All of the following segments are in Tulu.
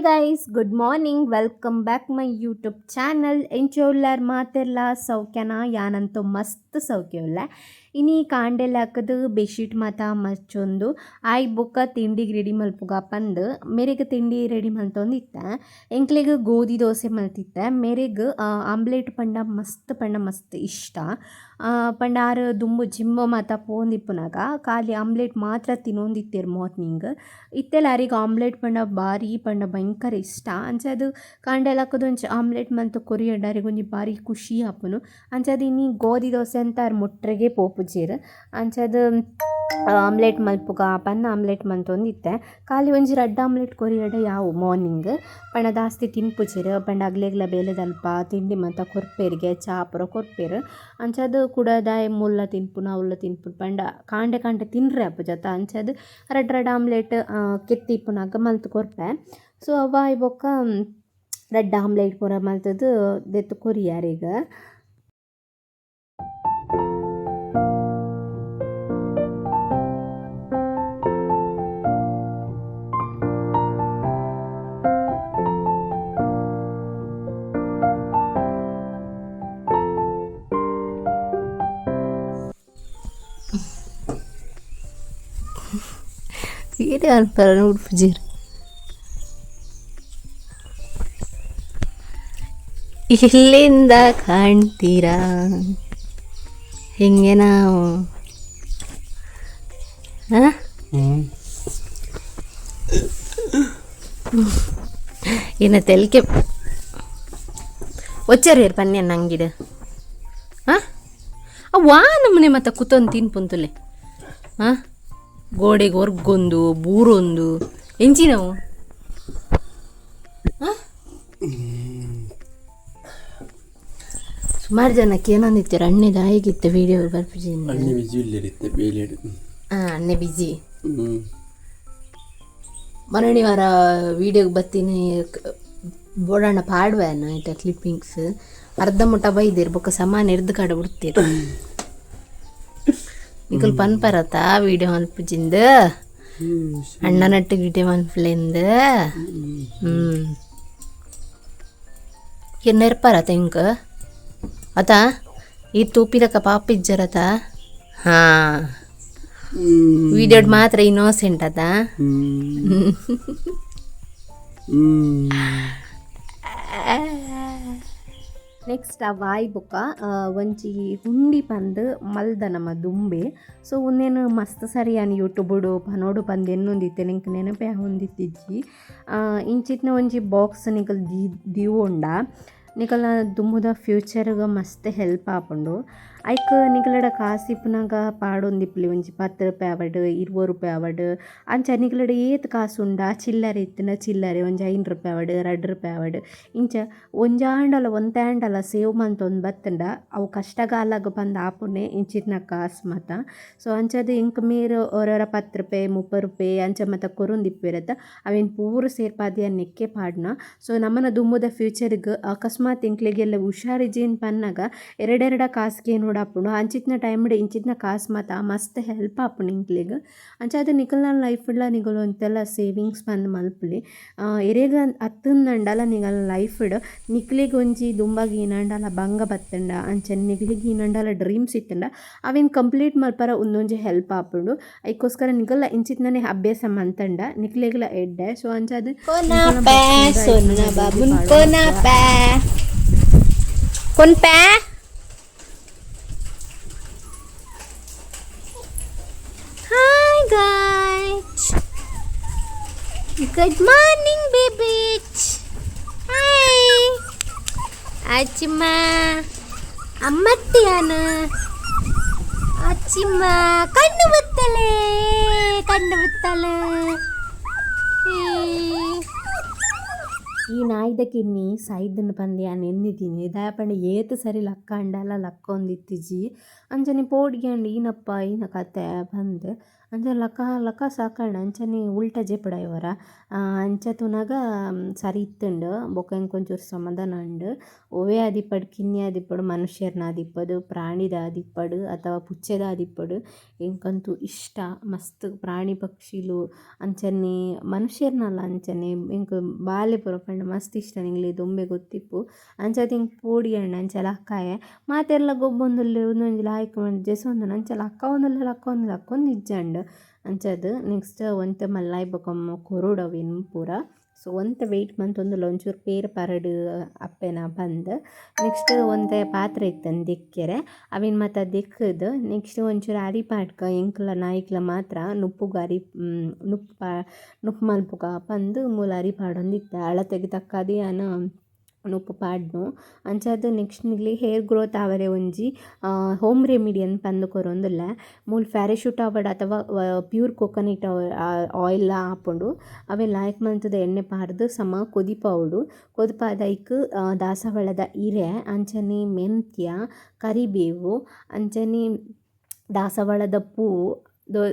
Guys, good morning, welcome back my YouTube channel. ಎಂಚ ಉಲ್ಲರ್ ಮಾತೆರ್ಲ? ಸೌಖ್ಯನ? ಯಾನಂತೂ ಮಸ್ತ್ ಸೌಖ್ಯ ಉಲ್ಲೆ. ಇನಿ ಕಾಂಡೆಲಕ್ಕದು ಬೆಡ್ಶೀಟ್ ಮಾತ ಮಚ್ಚೊಂದು ಆಯ್ ಬೊಕ್ಕ ತಿಂಡಿಗೆ ರೆಡಿ ಮಲ್ಪುಗ ಪಂದ್ ಮೇರೆಗ್ ತಿಂಡಿ ರೆಡಿ ಮಲ್ತೊಂದಿತ್ತೆ. ಎಂಕ್ಲೆಗ್ ಗೋಧಿ ದೋಸೆ ಮಲ್ತಿತ್ತೆ. ಮೇರೆಗ್ ಆಮ್ಲೆಟ್ ಪಂಡ ಮಸ್ತ್ ಪಂಡ ಮಸ್ತ್ ಇಷ್ಟ. ಪಂಡ ಆರ್ ದುಂಬು ಜಿಮ್ ಮಾತ ಪೋವೊಂದಿಪ್ಪುನಗ ಖಾಲಿ ಆಮ್ಲೆಟ್ ಮಾತ್ರ ತಿನ್ನೊಂದಿತ್ತೆರ್ ಮಾರ್ನಿಂಗ್. ಇತ್ತೆಲ ಅರೆಗ್ ಆಮ್ಲೆಟ್ ಪಂಡ ಬಾರಿ ಪಂಡ ಭಯಂಕರ ಇಷ್ಟ. ಅಂಚಾದ್ ಕಾಂಡೆ ಲಕ್ಕುದು ಒಂಜಿ ಆಮ್ಲೆಟ್ ಮಲ್ತ್ ಕೊರಿಯೆರ್ಡ ಅರೆಗ್ ಒಂಜಿ ಬಾರಿ ಖುಷಿ ಆಪುಂಡು. ಅಂಚಾದ್ ಇನಿ ಗೋಧಿ ದೋಸೆ ಅಂತ ಆರ್ ಮುಟ್ರೆಗೆ ಪೋಪುಜೆರ್. ಅಂಚಾದ್ ಆಮ್ಲೆಟ್ ಮಲ್ಪುಗ ಪಂದ್ ಆಮ್ಲೆಟ್ ಮಲ್ತೊಂದಿತ್ತೆ. ಖಾಲಿ ಒಂಜಿ ರಡ್ಡ್ ಆಮ್ಲೆಟ್ ಕೊರಿಯೆರ್ಡ ಯಾವು ಮಾರ್ನಿಂಗ್. ಪಂಡ ದಾಸ್ತಿ ತಿನ್ಪುಜೆರ್. ಪಂಡ ಅಗ್ಲೆಗ್ಲ ಬೇಲೆದಲ್ಪ ತಿಂಡಿ ಮಾತ ಕೊರ್ಪೆರ್ಗೆ, ಚಾ ಪೂರ ಕೊರ್ಪೆರ್. ಅಂಚಾದ್ ಕುಡ ದಾಯೆ ಮುಲ್ಲ ತಿನ್ಪುನ ಅವುಲ್ಲ ತಿನ್ಪುನ ಪಂಡ ಕಾಂಡೆ ಕಾಂಡೆ ತಿನ್ರೆ ಆಪುಜತ. ಅಂಚಾದ್ ರಡ್ಡ್ ರಡ್ಡ್ ಆಮ್ಲೆಟ್ ಕೆತ್ತಿ ಇಪ್ಪುನಗ ಮಲ್ತ್ ಕೊರ್ಪೆ. ಸೊ ಅವು ಆಯಿ ಬೊಕ್ಕ ರಡ್ಡ್ ಆಮ್ಲೆಟ್ ಪೂರ ಮಲ್ತುದು ದೆತ್ತ್ ಕೊರಿಯೆ ಅರೆಗ್. ವೀಡಿಯೋ ಮನ್ಪರೆ ಉಡ್ಪುಜೆರ್. ಇಲ್ಲಿಂದ ಕಾಣ್ತೀರಾ ಹಿಂಗೆ ನಾವು? ಹಾಂ, ಇನ್ನು ತೆಲಿಕೆ ಒಚ್ಚರು ಪನ್ಯ ನಂಗಿಡು. ಹಾಂ, ವಾ ನಮ್ಮನೆ ಮತ್ತೆ ಕುತ್ತೊಂದು ತಿನ್ಪುಂತುಲೆ. ಹಾಂ, ಗೋಡೆಗೆ ಒರ್ಗೊಂದು ಬೂರೊಂದು ಎಂಚಿನವು? ಹಾಂ, ಸುಮಾರು ಜನಕ್ಕೆ ಏನಂದಿತ್ತೀರ, ಅಣ್ಣೆ ದಾಯಿಗಿತ್ತು ವಿಡಿಯೋ ಬರ್ಪುಜಿ. ಅಣ್ಣೆ ಬಿಜಿ ಇಲ್ಲಿರುತ್ತೆ ಬೇಲೆಡ್. ಹಾಂ, ಅಣ್ಣೆ ಬಿಜಿ. ಮರಣಿ ವಾರ ವೀಡಿಯೋಗೆ ಬತ್ತೀನಿ ಬೋಡಣ್ಣ ಪಾಡುವೆನ ಆಯ್ತಾ? ಕ್ಲಿಪ್ಪಿಂಗ್ಸ್ ಅರ್ಧ ಮುಟ ಬೈದಿರ್, ಬೊಕ್ಕ ಸಮಾನ ಎರ್ದು ಕಡೆ ಬಿಡ್ತೀರ. ನಿಕುಲು ಪನ್ಪರತ ವೀಡಿಯೋ ಮಲ್ಪುಜಿಂದ್, ಅಣ್ಣನಟ್ಟು ವೀಡಿಯೋ ಮನ್ಪುಲೆಂದ್. ಇರ್ ನೆರ್ಪರತ ಇಂಕ್ ಅತ? ಈ ತೂಪಿಲಕ ಪಾಪಿಜ್ಜರತ? ಹಾ, ವಿಡಿಯೋಡ್ ಮಾತ್ರ ಇನ್ನೋಸೆಂಟ್ ಅತ. ನೆಕ್ಸ್ಟ್ ಆ ವಾಯ್ ಬೊಕ್ಕ ಒಂಜಿ ಹುಂಡಿ ಪಂದ್ ಮಲ್ದ ನಮ್ಮ ದುಂಬೆ. ಸೊ ಉಂದೆನ್ ಮಸ್ತ್ ಸರಿ ಯಾನ್ ಯೂಟ್ಯೂಬುಡು ಪನೊಡು ಪಂದ್ ಎನ್ನೊಂದಿತ್ತೆ, ಎಂಕ್ ನೆನಪೇ ಆವೊಂದಿತ್ತಿಜ್ಜಿ. ಇಂಚಿತ್ತಿನ ಒಂಜಿ ಬಾಕ್ಸ್ ನಿಕಲ್ ದೀವೊಂಡ ನಿಕಲ್ನ ದುಂಬುದ ಫ್ಯೂಚರ್ಗ್ ಮಸ್ತ್ ಹೆಲ್ಪ್ ಆಪುಂಡು. ಐಕ್ ನಿಕಲೆಡ ಕಾಸ್ ಇಪ್ಪುನಗ ಪಾಡೊಂದಿಪ್ಪುಲೆ, ಒಂಜಿ 10 ರೂಪಾಯಿ ಆವಡ್, 20 ರೂಪಾಯಿ ಆವಡ್. ಅಂಚ ನಿಕಲೆಡ ಏತ್ ಕಾಸ್ ಉಂಡು ಚಿಲ್ಲರೆ ಇತ್ತ್ಂಡ ಚಿಲ್ಲರೆ ಒಂಜಿ 5 ರೂಪಾಯಿ ಆವಡ್, 2 ರೂಪಾಯಿ ಆವಡ್, ಇಂಚ ಒಂಜಾಂಡಲ ಒಂತೆ ಆಂಡಲ ಸೇವ್ ಮಲ್ತೊಂದು ಬತ್ತ್ಂಡ ಅವು ಕಷ್ಟಗಾಲಗ್ ಪಂದ್ ಆಪುನೆ ಇಂಚಿತ್ತಿನ ಕಾಸ್ ಮಾತ. ಸೊ ಅಂಚಾದ್ ಎಂಕ್ ಮೇರ್ ಒರೊರ 10 ರೂಪಾಯಿ, 30 ರೂಪಾಯಿ ಅಂಚ ಮಾತ ಕೊರೊಂದಿಪ್ಪುವೆರತ್ತ, ಅವೆನ್ ಪೂರ ಸೇರ್ಪಾದ್ ಯಾನ್ ನೆಕ್ಕೆ ಪಾಡ್ನ. ಸೊ ನಮನ ದುಂಬುದ ಫ್ಯೂಚರ್ಗ್ ಅಕಸ್ಮಾತ್ ಎಂಕ್ಲೆಗೆಲ್ಲ ಹುಷಾರಿಜ್ಜಿಂದ್ ಪನ್ನಗ ಎರಡೆರಡ ಕಾಸ್ ಕೇನೊಡಾಪುಂಡು. ಅಂಚಿತ್ತಿನ ಟೈಮ್ಡ್ ಇಂಚಿತ್ತಿನ ಕಾಸ್ ಮಾತ ಮಸ್ತ್ ಹೆಲ್ಪ್ ಆಪುಂಡು ಎಂಕ್ಲೆಗ್. ಅಂಚಾದ್ ನಿಕಲ್ನ ಲೈಫ್ಡ್ಲ ನಿಕುಲು ಒಂತೆಲ ಸೇವಿಂಗ್ಸ್ ಪಂದ್ ಮಲ್ಪುಲೆ. ಎರೆಗ್ ಅತ್ತುಂದಂಡಲ ನಿಕಲ್ನ ಲೈಫ್ಡ್ ನಿಕ್ಲೆಗ್ ಒಂಜಿ ದುಂಬಗ್ ಏನಾಂಡಲ ಬಂಗ ಬತ್ತ್ಂಡ, ಅಂಚನೆ ನಿಕ್ಲೆಗ್ ಏನಾಂಡಲ ಡ್ರೀಮ್ಸ್ ಇತ್ತ್ಂಡ ಅವೆನ್ ಕಂಪ್ಲೀಟ್ ಮಲ್ಪರ ಉಂದೊಂಜಿ ಹೆಲ್ಪ್ ಆಪುಂಡು. ಐಕೋಸ್ಕರ ನಿಕಲ್ಲ ಇಂಚಿತ್ತಿನನೆ ಅಭ್ಯಾಸ ಮಲ್ತಂಡ ನಿಕ್ಲೆಗ್ಲ ಎಡ್ಡೆ. ಸೊ ಅಂಚಾದ್ ಕೊನಪೆ Sonna ಬಾಬುನ್ ಕೊನಪೆ ಕೊನ್ಪೆ. Hi guys, good morning babies. Hi ಅಚ್ಚಿಮ್ಮ, ಅಮ್ಮತ್ತಿಯಾನ ಅಚ್ಚಿಮ್ಮ, ಕಣ್ಣು ಬತ್ತಲೆ, ಕಣ್ಣು ಬತ್ತಲೆ. ಈ ನಾಯಿದ ಕಿನ್ನಿ ಸೈದ್ಂಡ್ ಪಂದ್ ಯಾನ್ ಎನ್ನಿದೀನಿ. ದಾಯೆ ಪಂಡ ಏತ್ ಸರಿ ಲಕ್ಕಾಂಡಲ ಲಕ್ಕೊಂದಿತ್ತಿಜಿ. ಅಂಚನೆ ಪೋಡಿಗೆ ಆಂಡ್, ಈನಪ್ಪ ಈನ ಕತೆ ಪಂದ್. ಅಂಚ ಲಕ ಲಕ ಸಾಕಂಡ್ ಅಂಚನೆ ಉಲ್ಟ ಜೆಪುಡಾಯಿ ಒರ ಅಂಚ ತೂನಗ ಸರಿ ಇತ್ತುಂಡು ಬೊಕ ಎಂಕ್ ಒಂಚೂರು ಸಮಾಧಾನ ಉಂಡು. ಒವ್ವೇ ಆದಿಪ್ಪಡ್ ಕಿನ್ನಿ ಆದಿಪ್ಪಡ್ ಮನುಷ್ಯರ್ನ ಆದಿಪ್ಪಡ್ ಪ್ರಾಣಿದ ಆದಿಪ್ಪಡ್ ಅಥವಾ ಪುಚ್ಚೆದ ಆದಿಪ್ಪಡ್ ಎಂಕಂತೂ ಇಷ್ಟ ಮಸ್ತ್ ಪ್ರಾಣಿ ಪಕ್ಷಿಲು ಅಂಚನೆ ಮನುಷ್ಯರ್ನಲ ಅಂಚನೆ ಎಂಕ್ ಬಾಲೆ ಪೂರ ಪಂಡ ಮಸ್ತ್ ಇಷ್ಟ ನಿಂಗ್ಲೆ ದುಂಬೆ ಗೊತ್ತಿಪ್ಪು. ಅಂಚಾದ್ ಎಂಕ್ ಪೋಡಿಯಂಡ್ ಅಂಚ ಲಕ್ಕಾಯೆ ಮಾತೆರ್ಲ ಗೊಬ್ಬೊಂದುಲ್ಲೆರ್ ಉಂದೊಂಜಿ ಲಾಯ್ಕ್ ಜೆಸೊಂದುಂಡು ಅಂಚ ಲಕ್ಕಾವೊಂದುಲ್ಲೆ ಲಕ್ಕೊಂದು ಲಕ್ಕೊಂದು ಇಜ್ಜಂಡ್. ಅಂಚಾದ್ ನೆಕ್ಸ್ಟ್ ಒಂತೆ ಮಲ್ಲಾಯಿ ಬೊಕ ಕೊರೊಡು ಅವೆನ್ ಪೂರ. ಸೊ ಒಂತೆ ವೆಯ್ಟ್ ಮಂತೊಂದುಲ್ಲ ಒಂಚೂರು ಪೇರ್ ಪರಡು ಅಪ್ಪೆನ ಪಂದ್. ನೆಕ್ಸ್ಟ್ ಒಂತೆ ಪಾತ್ರೆ ಇತ್ತುಂಡು ದೆಕ್ಕೆರೆ ಅವೆನ್ ಮಾತ ದೆಕ್ಕ್‌ದ್ ನೆಕ್ಸ್ಟ್ ಒಂಚೂರು ಅರಿ ಪಾಡ್ಕ ಎಂಕ್ಲ ನಾಯಿಕ್ಲ ಮಾತ್ರ ನುಪ್ಪುಗು ಅರಿ ನುಪ್ಪು ನುಪ್ಪು ಮಲ್ಪುಗ ಪಂದ್ ಮೂಲು ಅರಿ ಪಾಡೊಂದಿತ್ತೆ ಅಳತೆಗ್ ತಕ್ಕಾದ್ ಯಾನ್ ನುಪ್ಪು ಪಾಡ್ನು. ಅಂಚಾದ್ ನೆಕ್ಸ್ಟ್ ನಿಕ್ಲೆಗ್ ಹೇರ್ ಗ್ರೋತ್ ಆವರೆ ಒಂಜಿ ಹೋಮ್ ರೆಮಿಡಿ ಅಂದ್ ಪಂದ್ ಕೊರೊಂದುಲ್ಲೆ. ಮೂಲು ಪ್ಯಾರಾಶೂಟ್ ಆವಡ್ ಅಥವಾ pure coconut oil ಆಪುಂಡು ಅವೆನ್ ಲಾಯ್ಕ್ ಮಂತುದು ಎಣ್ಣೆ ಪಾಡ್ದ್ ಸಮ ಕೊದಿಪಾವೊಡು. ಕೊದಿಪಾದ್ ಐಕ್ ದಾಸವಾಳದ ಇರೆ ಅಂಚನೆ ಮೆಂತ್ಯ ಕರಿಬೇವು ಅಂಚನೆ ದಾಸವಾಳದ ಪೂ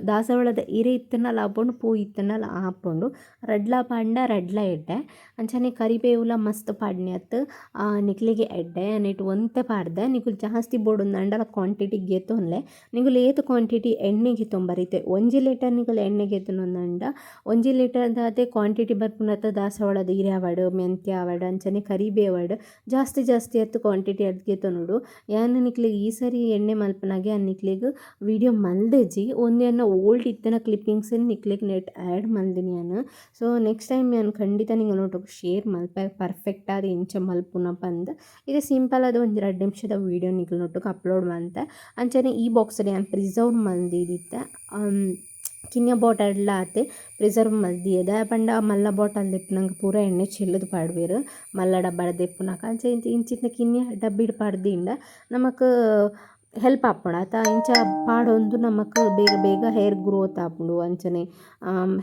ದಾಸವಾಳದ ಇರೆ ಇತ್ತ್ಂಡಲ ಆಪುಂಡು ಪೂ ಇತ್ತ್ಂಡಲ ಆಪುಂಡು ರಡ್ಲ ಪಾಡ್ಂಡ ರಡ್ಲ ಎಡ್ಡೆ. ಅಂಚನೆ ಕರಿಬೇವುಲ ಮಸ್ತ್ ಪಾಡ್ನೆ ಅತ್ತ್ ನಿಕ್ಲೆಗ್ ಎಡ್ಡೆ ನೆಟ್ ಒಂತೆ ಪಾಡ್ದೆ ನಿಕುಲು ಜಾಸ್ತಿ ಬೋಡುಂದಾಂಡಲ ಕ್ವಾಂಟಿಟಿ ಗೆತೊನ್ಲೆ. ನಿಕುಲು ಏತ್ ಕ್ವಾಂಟಿಟಿ ಎಣ್ಣೆ ಗೆತೊಂಬರಿತೆ 1 ಲೀಟರ್ ನಿಕುಲು ಎಣ್ಣೆ ಗೆತೊನೊಂದಾಂಡ 1 ಲೀಟರ್ದಾತೆ ಕ್ವಾಂಟಿಟಿ ಬರ್ಪುನತ ದಾಸವಾಳದ ಇರೆ ಆವಡ್ ಮೆಂತ್ಯ ಆವಡ್ ಅಂಚನೆ ಕರಿಬೇವು ಆವಡ್ ಜಾಸ್ತಿ ಜಾಸ್ತಿ ಅತ್ ಕ್ವಾಂಟಿಟಿ ಅದ್ ಗೆತೊನೊಡು. ಯಾನ್ ನಿಕ್ಲೆಗ್ ಈ ಸರಿ ಎಣ್ಣೆ ಮಲ್ಪುನಗ ಯಾನ್ ನಿಕ್ಲೆಗ್ ವೀಡಿಯೋ ಮಲ್ದೆಜಿ ಒಂಜಿ ಎನ್ನ ಓಲ್ಡ್ ಇತ್ತಿನ ಕ್ಲಿಪ್ಪಿಂಗ್ಸ್ ನಿಕ್ಲೆಗ್ ನೆಟ್ ಆ್ಯಡ್ ಮಲ್ದಿನಿ ಯಾನ್. So next time ಯಾನ್ ಖಂಡಿತ ನಿಂಗಲ್ನೊಟ್ಟುಗು ಶೇರ್ ಮಲ್ಪೆ ಪರ್ಫೆಕ್ಟ್ ಆದ್ ಎಂಚ ಮಲ್ಪುನ ಪಂದ್. ಇದು ಸಿಂಪಲ್ ಆದ್ ಒಂಜಿ 2 ನಿಮಿಷದ ವೀಡಿಯೋ ನಿಕ್ಲೆನೊಟ್ಟುಗು ಅಪ್ಲೋಡ್ ಮಂತೆ. ಅಂಚನೆ ಈ ಬಾಕ್ಸ್ ಯಾನ್ ಪ್ರಿಸರ್ವ್ ಮಲ್ದಿದಿತ್ತೆ ಕಿನ್ಯ ಬಾಟಲ್ ಆತೆ ಪ್ರಿಸರ್ವ್ ಮಲ್ದಿಯೆದ ಪಂಡ ಮಲ್ಲ ಬಾಟಲ್ ದೆಪ್ಪುನಗ ಪೂರ ಎಣ್ಣೆ ಚೆಲ್ಲುದು ಪಾಡುವೆರ್ ಮಲ್ಲ ಡಬ್ಬಡ್ ದೆಪ್ಪುನಗ. ಅಂಚ ಇಂಚಿತ್ತಿನ ಕಿನ್ಯ ಡಬ್ಬಿಡ್ ಪಾಡ್ದಿಂಡ ನಮಕ್ ಹೆಲ್ಪ್ ಆಪುಂಡು ಅತ ಇಂಚ ಪಾಡೊಂದು ನಮಕ್ ಬೇಗ ಬೇಗ ಹೇರ್ ಗ್ರೋತ್ ಆಪುಂಡು ಅಂಚನೆ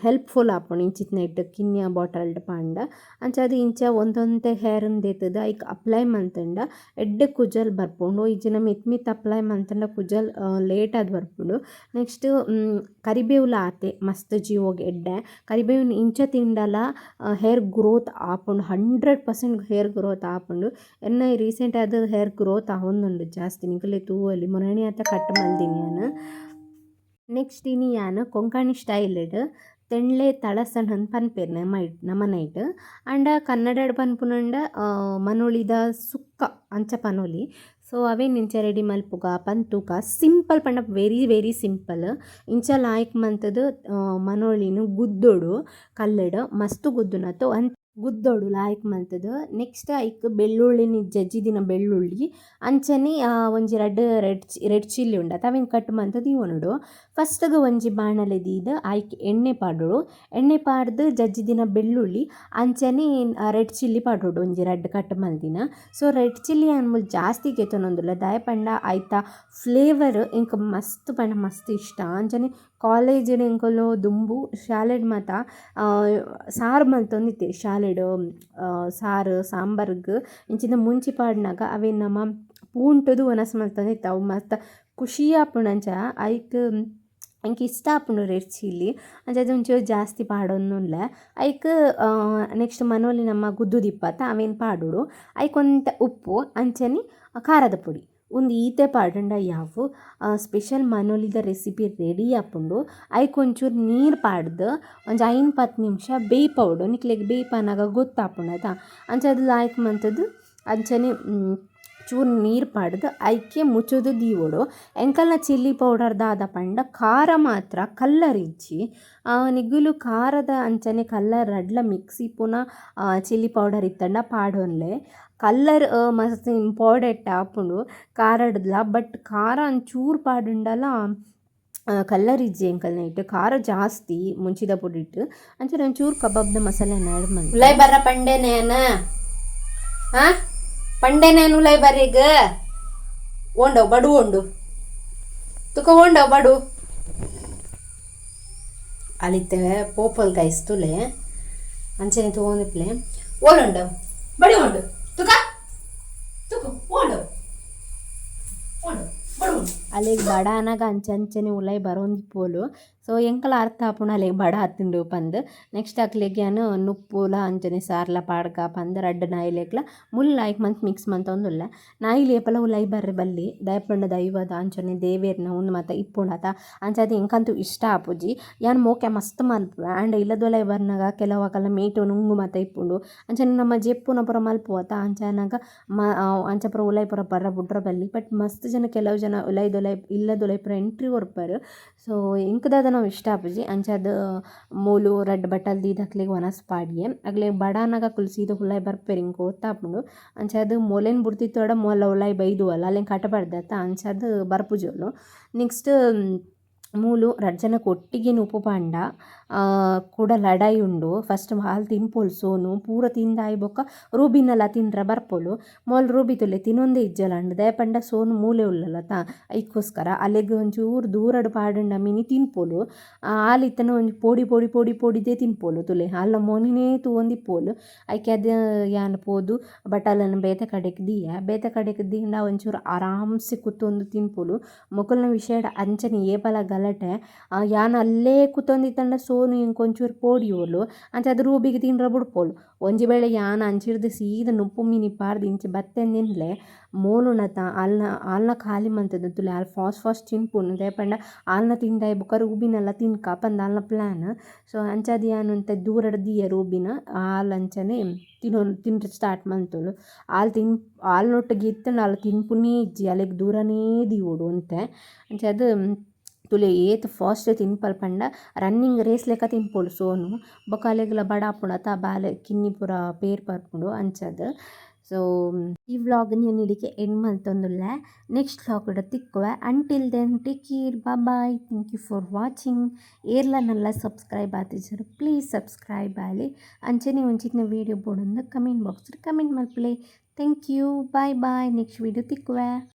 ಹೆಲ್ಪ್ಫುಲ್ ಆಪುಂಡು ಇಂಚಿತ್ತಿನೈಟ್ ಕಿನ್ಯ ಬಾಟಲ್ಡ್ ಪಾಂಡ. ಅಂಚಾದ್ ಇಂಚ ಒಂತೊಂತೆ ಹೇರ್ ದೆತ್ತುದು ಐಕ್ ಅಪ್ಲೈ ಮಂತುಂಡ ಎಡ್ಡೆ ಕುಜಲ್ ಬರ್ಪುಂಡು. ಇಜ್ಜಿಂಡ ಮಿತ್ತ್ ಮಿತ್ತ್ ಅಪ್ಲೈ ಮಂತುಂಡ ಕುಜಲ್ ಲೇಟ್ ಆದ್ ಬರ್ಪುಂಡು. ನೆಕ್ಸ್ಟ್ ಕರಿಬೇವುಲ ಆತೆ ಮಸ್ತ್ ಜೀವೊಗ್ ಎಡ್ಡೆ. ಕರಿಬೇವುನ್ ಇಂಚ ತಿಂಡಲ ಹೇರ್ ಗ್ರೋತ್ ಆಪುಂಡು 100% ಹೇರ್ ಗ್ರೋತ್ ಆಪುಂಡು. ಎನ್ನ ರೀಸೆಂಟ್ ಆದ್ ಹೇರ್ ಗ್ರೋತ್ ಆವೊಂದುಂಡು ಜಾಸ್ತಿ ನಿಕುಲೆ ತೂವೊಲಿ ಮೊನ್ನನೆ ಆತ ಕಟ್ ಮಲ್ದಿನಿ ಯಾನ್. ನೆಕ್ಸ್ಟ್ ಇನಿ ಯಾನ್ ಕೊಂಕಣಿ ಸ್ಟೈಲ್ ತೆಂಡ್ಲೆ ತಳಸಣ್ ಪನ್ಪೆರ್ ನಮನೈಟ್. ಆಂಡ ಕನ್ನಡಡ್ ಪನ್ಪುನಂಡ ಮನೋಳಿದ ಸುಕ್ಕ ಅಂಚ ಪನೊಲಿ. ಸೊ ಅವೆನ್ ಇಂಚ ರೆಡಿ ಮಲ್ಪುಗ ಪಂತೂಕ ಸಿಂಪಲ್ ಪಂಡ very very simple. ಇಂಚ ಲಾಯ್ಕ್ ಮಂತುದು ಮನೋಳಿನ್ ಗುದ್ದೊಡು ಕಲ್ಲುಡ್ ಮಸ್ತ್ ಗುದ್ದುನತ್ತು ಗುದ್ದೊಡು ಲಾಯ್ಕ್ ಮಂತುದು. ನೆಕ್ಸ್ಟ್ ಐಕ್ ಬೆಳ್ಳುಳ್ಳಿನ್ ಜಜ್ಜಿದಿನ ಬೆಳ್ಳುಳ್ಳಿ ಅಂಚನೆ ಒಂಜಿ ರಡ್ಡ್ red red chilli ಉಂಡತ ಅವೆನ್ ಕಟ್ ಮಂತ್ ದೀವೊನೊಡು. ಫಸ್ಟ್ ಗ್ ಒಂಜಿ ಬಾಣಲೆ ದೀದ್ ಐಕ್ ಎಣ್ಣೆ ಪಾಡೊಡು. ಎಣ್ಣೆ ಪಾಡ್ದ್ ಜಜ್ಜಿದಿನ ಬೆಳ್ಳುಳ್ಳಿ ಅಂಚನೆ ರೆಡ್ ಚಿಲ್ಲಿ ಪಾಡೊಡು ಒಂಜಿ ರಡ್ಡ್ ಕಟ್ ಮಲ್ದಿನ. So red chilli ಯಾನ್ ಮೂಲು ಜಾಸ್ತಿ ಗೆತೊನೊಂದುಲ್ಲೆ ದಾಯೆ ಪಂಡ ಐತ ಫ್ಲೇವರ್ ಎಂಕ್ ಮಸ್ತ್ ಪಂಡ ಮಸ್ತ್ ಇಷ್ಟ. ಅಂಚನೆ ಕಾಲೇಜ್ ಡ್ ಎಂಕುಲು ದುಂಬು ಶಾಲೆಡ್ ಮಾತ ಸಾರು ಮಲ್ತೊಂದಿತ್ತೆರ್ ಶಾಲೆಡ್ ಸಾರು ಸಾಂಬಾರ್ಗ್ ಇಂಚಿನ ಮುಂಚಿ ಪಾಡ್ನಗ ಅವೆನ್ ನಮ ಪೂಂಟುದು ವನಸ್ ಮಲ್ತೊಂದಿತ್ತ ಅವು ಮಸ್ತ್ ಖುಷಿ ಆಪುಂಡು ಅಂಚ ಐಕ್ ಎಂಕ್ ಇಷ್ಟ ಆಪುಂಡು ರೆಡ್ ಚಿಲ್ಲಿ ಅಂಚಾದ್ ಒಂಚೂರು ಜಾಸ್ತಿ ಪಾಡೊಂದುಲ್ಲೆ. ಐಕ್ ನೆಕ್ಸ್ಟ್ ಮನೋಲಿ ನಮ್ಮ ಗುದ್ದುದಿಪ್ಪತ್ತ ಅವೆನ್ ಪಾಡೊಡು. ಐಕ್ ಒಂತೆ ಉಪ್ಪು ಅಂಚನೆ ಖಾರದ ಪೊಡಿ ಉಂದು ಈತೆ ಪಾಡುಂಡ ಯಾವು ಸ್ಪೆಷಲ್ ಮನೋಲಿದ ರೆಸಿಪಿ ರೆಡಿ ಆಪುಂಡು. ಐಕ್ ಒಂಚೂರು ನೀರು ಪಾಡ್ದ್ ಒಂಜಿ 5-10 ನಿಮಿಷ ಬೇಯ್ಪಾವೊಡು ನಿಕ್ಲೆಗ್ ಬೇಯ್ಪಾನಗ ಗೊತ್ತಾಪುಂಡು ಅತ. ಅಂಚಾದ್ ಲಾಯ್ಕ್ ಮಂತುದು ಅಂಚನೆ ಚೂರು ನೀರು ಪಾಡ್ದ್ ಐಕೆ ಮುಚ್ಚುದು ದೀವೊಡು. ಎಂಕಲ್ನ ಚಿಲ್ಲಿ ಪೌಡರ್ ದಾದ ಪಂಡ ಖಾರ ಮಾತ್ರ ಕಲ್ಲರ್ ಇಜ್ಜಿ. ನಿಗುಲು ಖಾರದ ಅಂಚನೆ ಕಲ್ಲರ್ ರಡ್ಲ ಮಿಕ್ಸ್ ಇಪ್ಪುನ ಚಿಲ್ಲಿ ಪೌಡರ್ ಇತ್ತಂಡ ಪಾಡೊನ್ಲೆ. ಕಲ್ಲರ್ ಮಸ್ತ್ ಇಂಪಾರ್ಟೆಂಟ್ ಆಪುಂಡು ಖಾರಡ್ದ್ಲ ಬಟ್ ಖಾರ ಒಂಚೂರು ಪಾಡುಂಡಲ ಕಲ್ಲರ್ ಇಜ್ಜಿ ಎಂಕಲ್ನ ಖಾರ ಜಾಸ್ತಿ ಮುಂಚಿದ ಪೊಡಿಟ್ ಅಂಚನೆ ಒಂಚೂರು ಕಬಾಬ್ದ ಮಸಾಲೆ ಆ್ಯಡ್ ಮಂತೆ. ಉಲೈ ಬರ್ರ ಪಂಡೆನೇನ ಹಾ ಪಂಡೆನೇನು ಉಲೈ ಬರ್ರಿಗ ಓಂಡವ್ ಬಡು ಓಂಡು ತುಕ ಓಂಡವ್ ಬಡು ಅಲಿತ್ತೆ ಪೋಪಲ್ ಕಾಯಿಸ್ತುಲೆ ಅಂಚನೆ ತೂವೊಂದಿಪ್ಲೆ ಓಲುಂಡವ್ ಬಡಿ ಓಂಡು ತುಕ ತುಕು ಓಂಡವ್ ಓಂಡು ಬಡು ಓಂಡು. ಅಲೆಗ್ ಬಡ ಅನಗ ಅಂಚ ಅಂಚನೆ ಉಲೈ ಬರೊಂದಿಪ್ಪೊಲು. ಸೊ ಎಂಕಲ ಅರ್ಥ ಆಪುಂಡು ಅಲೆಗ್ ಬಡ ಆತುಂಡು ಪಂದ್. ನೆಕ್ಸ್ಟ್ ಅಕ್ಲೆಗ್ ಯಾನ್ ನುಪ್ಪುಲ ಅಂಚನೆ ಸಾರ್ಲ ಪಾಡ್ಗ ಪಂದ್ ರಡ್ಡ್ ನಾಯಿಲೆಗ್ಲ ಮುಲ್ಲ ಐಕ್ ಮಂತ್ ಮಿಕ್ಸ್ ಮಂತೊಂದುಲ್ಲೆ. ನಾಯಿಲು ಏಪಲ ಉಲಾಯಿ ಬರ್ರೆ ಬಲ್ಲಿ ದಾಯೆ ಪಂಡ ದೈವದ ಅಂಚನೆ ದೇವೆರ್ನ ಉಂದು ಮಾತ ಇಪ್ಪುಂಡತ, ಅಂಚಾದ್ ಎಂಕಂತೂ ಇಷ್ಟ ಆಪುಜಿ. ಯಾನ್ ಮೋಕೆ ಮಸ್ತ್ ಮಲ್ಪುವೆ ಆಂಡ ಇಲ್ಲದೊಲೈ ಬರ್ನಗ ಕೆಲವು ಅಕಲ್ನ ಮೇಟ್ ನುಂಗು ಮಾತ ಇಪ್ಪುಂಡು ಅಂಚನೆ ನಮ್ಮ ಜೆಪ್ಪುನ ಪೂರ ಮಲ್ಪುವತ ಅಂಚಾನಗ ಅಂಚ ಪೂರ ಉಲಾಯಿ ಪೂರ ಬರ್ರ ಬುಡ್ರ ಬಲ್ಲಿ. ಬಟ್ ಮಸ್ತ್ ಜನ ಕೆಲವು ಜನ ಉಲಾಯಿದೊಲೈ ಇಲ್ಲದೊಲೈ ಪೂರ ಎಂಟ್ರಿ ಕೊರ್ಪೆರ್. ಸೊ ಎಂಕ್ ದಾದ ನಾವು ಇಷ್ಟ ಆಪುಜಿ. ಅಂಚಾದ್ ಮೂಲು ರಡ್ಡ್ ಬಟ್ಟಲ್ ದೀದ್ ಅಕ್ಲೆಗ್ ವನಸ್ ಪಾಡ್ಯೆ. ಅಕ್ಲೆಗ್ ಬಡಾನಗ ಅಕುಲು ಸೀದಾ ಉಲಾಯಿ ಬರ್ಪೆರ್ ಎಂಕ್ ಗೊತ್ತಾಪುಂಡು. ಅಂಚಾದ್ ಮೊಲೆನ್ ಬುಡ್ತಿತ್ತೋಡ ಮೋಲ ಉಲಾಯಿ ಬೈದುವಲ್ ಅಲೆನ್ ಕಟ ಪಾಡ್ದತ್ತ ಅಂಚಾದ್ ಬರ್ಪುಜೋಲು. ನೆಕ್ಸ್ಟ್ ಮೂಲು ರಡ್ಡ್ ಜನಕ್ ಒಟ್ಟಿಗೆ ನುಪ್ಪು ಪಾಂಡ ಕುಡ ಲಡಾಯಿ ಉಂಡು. ಫಸ್ಟ್ ಆಲ್ ತಿನ್ಪೊಲು ಸೋನು ಪೂರ ತಿಂದಾಯಿ ಬೊಕ್ಕ ರೂಬಿನಲ ತಿಂದ್ರ ಬರ್ಪೊಲು. ಮೋಲು ರೂಬಿ ತೂಲೆ ತಿನೊಂದೇ ಇಜ್ಜಲಾಂಡ್ ದಾಯೆ ಪಂಡ ಸೋನು ಮೂಲೆ ಉಲ್ಲಲತ ಐಕೋಸ್ಕರ ಅಲೆಗ್ ಒಂಚೂರು ದೂರಡ್ ಪಾಡುಂಡ ಮಿನಿ ತಿನ್ಪೊಲು. ಆಲ್ ಇತ್ತನ ಒಂಜಿ ಪೋಡಿ ಪೋಡಿ ಪೋಡಿ ಪೋಡಿದೇ ತಿನ್ಪೊಲು ತೂಲೆ ಆಲ್ನ ಮೋನೆನೇ ತೂವೊಂದಿಪ್ಪೊಲು. ಐಕೆ ಅದು ಯಾನ್ ಪೋದು ಬಟ್ಟಲನ್ ಬೇತೆ ಕಡೆಕ್ ದೀಯೆ, ಬೇತೆ ಕಡೆಕ್ ದೀಂಡ ಒಂಚೂರು ಆರಾಮ್ಸೆ ಕುತ್ತೊಂದು ತಿನ್ಪೊಲು. ಮೊಕಲ್ನ ವಿಷಯಡ್ ಅಂಚನೆ ಏಪಲ ಗಲಾಟೆ. ಯಾನ್ ಅಲ್ಲೇ ಕುತ್ತೊಂದಿತ್ತಂಡ ಸೋನು ಎಂಕ್ ಒಂಚೂರು ಪೋಡಿಯೋಲು ಅಂಚಾದ್ ರೂಬಿಗ್ ತಿಂಡ್ರ ಬುಡ್ಪೊಲು. ಒಂಜಿ ವೇಳೆ ಯಾನ್ ಅಂಚಿರ್ದ್ ಸೀದ ನುಪ್ಪು ಮಿನಿ ಪಾಡ್ದ್ ಇಂಚ ಬತ್ತೆಂದಿನ್ಲೆ ಮೋಲುನತ ಆಲ್ನ ಆಲ್ನ ಖಾಲಿ ಮಂತುದು ತೂಲೆ ಆಲ್ ಫಾಸ್ಟ್ ಫಾಸ್ಟ್ ತಿನ್ಪುನು ದಾಯೆ ಪಂಡ ಆಲ್ನ ತಿಂದಾಯಿ ಬೊಕ್ಕ ರೂಬಿನಲ ತಿನ್ಕ ಪಂದ್ ಆಲ್ನ ಪ್ಲ್ಯಾನ್. ಸೊ ಅಂಚಾದ್ ಯಾನ್ ಒಂತೆ ದೂರಡ್ ದೀಯೆ ರೂಬಿನ ಆಲ್ ಅಂಚನೆ ತಿನೊನ್ ತಿನ್ರೆ ಸ್ಟಾರ್ಟ್ ಮಂತೊಲು. ಆಲ್ ತಿನ್ ಆಲ್ನೊಟ್ಟಿಗೆ ಇತ್ತುಂಡ ಆಲ್ ತಿನ್ಪುನೇ ಇಜ್ಜಿ ಅಲೆಗ್ ದೂರನೇ ದೀವೊಡು ಒಂತೆ. ಅಂಚಾದ್ ತೂಲೆ ಏತ್ ಫಾಸ್ಟ್ ತಿನ್ಪಲ್ ಪಂಡ ರನ್ನಿಂಗ್ ರೇಸ್ ಲೆಕ್ಕ ತಿನ್ಪೊಲು ಸೋನು. ಬೊಕ್ಕ ಅಲೆಗ್ಲ ಬಡ ಆಪುಂಡು ಅತ ಬಾಲೆ ಕಿನ್ನಿ ಪೂರ ಪೇರ್ ಪರ್ಪುಂಡು ಅಂಚಾದ್. ಸೊ ಈ ವ್ಲಾಗ್ ನ್ ಇಡೆಗ್ ಎಂಡ್ ಮಲ್ತೊಂದುಲ್ಲೆ. ನೆಕ್ಸ್ಟ್ ವ್ಲಾಗ್ ಡ್ ತಿಕ್ಕುವೆ. Until then take care, bye, thank you for watching. ಏರ್ಲ Nalla subscribe ಆತಿಜರ್ please subscribe ಆಲೆ. ಅಂಚನೆ ಒಂಚಿತ್ತಿನ ವೀಡಿಯೋ ಬೋಡಂದು ಕಮೆಂಟ್ ಬಾಕ್ಸ್ ಕಮೆಂಟ್ ಮಲ್ಪುಲೆ. Thank you, bye bye, next video ತಿಕ್ಕುವೆ.